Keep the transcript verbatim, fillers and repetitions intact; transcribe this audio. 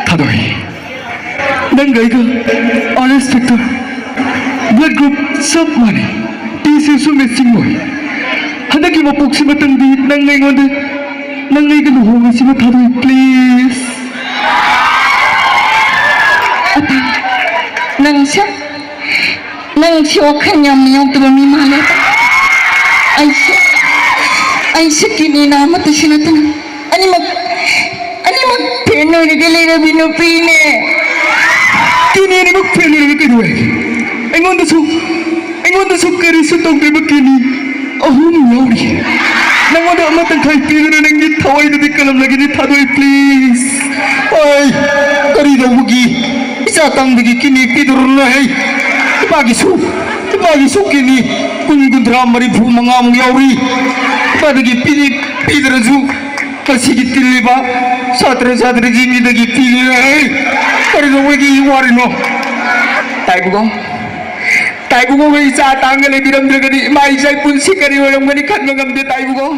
ꯊꯥꯗꯣꯏ, ꯅꯪꯒ ꯑꯩꯒ ꯑꯥꯔ ꯑꯦꯁ factor, blood group ꯆꯞ ꯃꯥꯟꯅꯩ, ꯇꯤ ꯁꯤꯁꯨ ꯃꯦꯠꯆꯤꯡ ꯑꯣꯏ꯫ ꯍꯟꯗꯛꯀꯤ ꯃꯄꯣꯛꯁꯤꯃꯇꯪꯗꯤ ꯅꯪ ꯑꯩꯉꯣꯟꯗ, ꯅꯪ ꯑꯩꯒ ꯂꯨꯍꯣꯡꯉꯁꯤꯕ ꯊꯥꯗꯣꯏ, ꯄ꯭ꯂꯤꯁ꯫ ꯅꯪꯁꯦ, ꯅꯪꯁꯦ ꯋꯥꯈꯜ ꯌꯥꯝꯅ ꯌꯥꯎꯗꯕ ꯃꯤ ꯃꯥꯜꯂꯦ꯫ ꯑꯩꯁꯦ, ꯑꯩꯁꯦ ꯀꯤꯗꯅꯤ ꯅꯥꯕꯇꯁꯨ ꯅꯠꯇꯅ ꯑꯅꯤꯃꯛ, ꯑꯅꯤꯃꯛ ꯐꯦꯟ ꯑꯣꯏꯔꯒ ꯂꯩꯔꯕꯤ ꯅꯨꯄꯤꯅꯦ꯫ ꯀꯤꯗꯅꯤ ꯑꯅꯤꯃꯛ ꯐꯦꯟ ꯑꯣꯏꯔꯒ ꯀꯩꯗꯧꯋꯦ? ꯑꯩꯉꯣꯟꯗꯁꯨ, ꯑꯩꯉꯣꯟꯗꯁꯨ ꯀꯔꯤꯁꯨ ꯇꯧꯗ꯭ꯔꯤꯕ ꯀꯤꯗꯅꯤ ꯑꯍꯨꯝ ꯌꯥꯎꯔꯤ꯫ ꯅꯪꯉꯣꯟꯗ ꯑꯃ ꯇꯪꯈꯥꯏ ꯄꯤꯗꯨꯅ ꯅꯪꯒꯤ ꯊꯋꯥꯏꯗꯨꯗꯤ ꯀꯜꯂꯝꯂꯒꯅꯤ ꯊꯥꯗꯣꯏ, ꯄ꯭ꯂꯤꯁ꯫ ꯑꯩ ꯀꯔꯤ ꯇꯧꯕꯒꯤ ꯏꯆꯥ ꯇꯥꯡꯕꯒꯤ ꯀꯤꯗꯅꯤ ꯄꯤꯗꯧꯔꯨꯅꯣ ꯍꯩ? ꯏꯄꯥꯒꯤꯁꯨ, ꯏꯄꯥꯒꯤꯁꯨ ꯀꯤꯗꯅꯤ ꯀꯨꯟ, ꯀꯨꯟꯊ꯭ꯔꯥ, ꯃꯔꯤꯐꯨ ꯃꯉꯥꯃꯨꯛ ꯌꯥꯎꯔꯤ꯫ ꯏꯄꯥꯗꯒꯤ ꯄꯤꯗꯤ ꯄꯤꯗ꯭ꯔꯁꯨ ꯃꯁꯤꯒꯤ ꯇꯤꯜꯂꯤꯕ ꯁꯥꯇ꯭ꯔ ꯁꯥꯇ꯭ꯔꯤꯁꯤꯡꯒꯤꯗꯒꯤ ꯄꯤꯔꯤꯅꯣ ꯍꯩ? ꯀꯔꯤ ꯇꯧꯕꯒꯤ ꯋꯥꯔꯤꯅꯣ? ꯇꯥꯏꯕꯨꯡꯉꯣ, ꯇꯥꯏꯕꯨꯡꯉꯣꯒ ꯏꯆꯥ ꯇꯥꯡꯒ ꯂꯩꯕꯤꯔꯝꯗ꯭ꯔꯒꯗꯤ ꯏꯃꯥ ꯏꯆꯥ ꯄꯨꯟꯁꯤ ꯀꯔꯤ ꯑꯣꯏꯔꯝꯒꯅꯤ ꯈꯟꯕ ꯉꯝꯗꯦ ꯇꯥꯏꯕꯨꯡꯉꯣ꯫